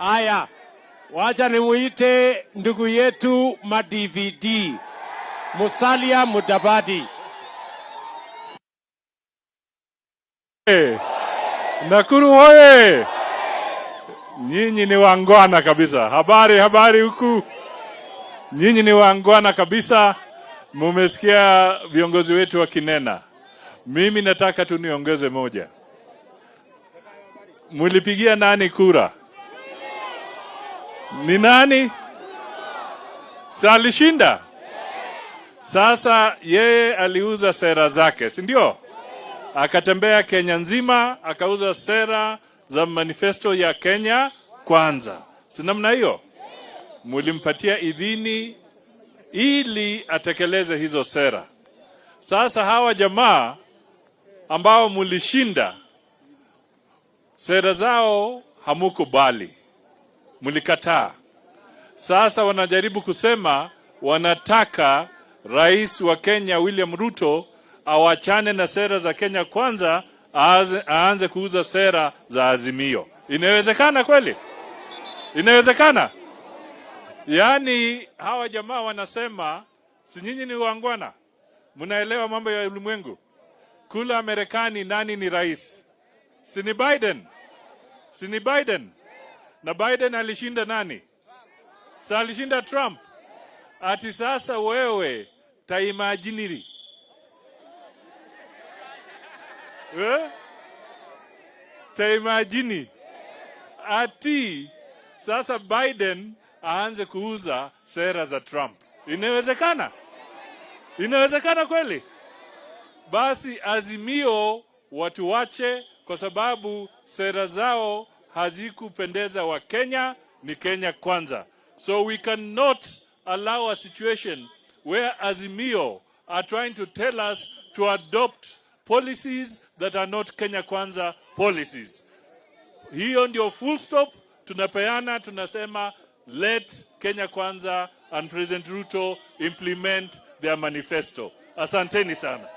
Haya, wacha nimuite ndugu yetu ma-DVD Musalia Mudavadi. Hey, Nakuru hoye! Nyinyi ni wangwana kabisa. Habari, habari huku. Nyinyi ni wangwana kabisa. Mumesikia viongozi wetu wakinena. Mimi nataka tu niongeze moja. Mulipigia nani kura? Ni nani? Si alishinda? Sasa yeye aliuza sera zake, si ndio? Akatembea Kenya nzima akauza sera za manifesto ya Kenya Kwanza, si namna hiyo? Mulimpatia idhini ili atekeleze hizo sera. Sasa hawa jamaa ambao mulishinda sera zao hamukubali, mulikataa. Sasa wanajaribu kusema wanataka rais wa Kenya William Ruto awachane na sera za Kenya Kwanza, aanze kuuza sera za Azimio. Inawezekana kweli? Inawezekana? Yaani hawa jamaa wanasema, si nyinyi ni wangwana, mnaelewa mambo ya ulimwengu. Kula Marekani nani ni rais? Si ni Biden? Si ni Biden? Na Biden alishinda nani? Si alishinda Trump? Ati sasa wewe taimajiniri, eh? Taimajini ati sasa Biden aanze kuuza sera za Trump. Inawezekana? Inawezekana kweli? Basi Azimio watu wache, kwa sababu sera zao hazikupendeza wa Kenya. Ni Kenya Kwanza. So we cannot allow a situation where Azimio are trying to tell us to adopt policies that are not Kenya Kwanza policies. Hiyo ndio full stop tunapeana, tunasema let Kenya Kwanza and President Ruto implement their manifesto. Asanteni sana.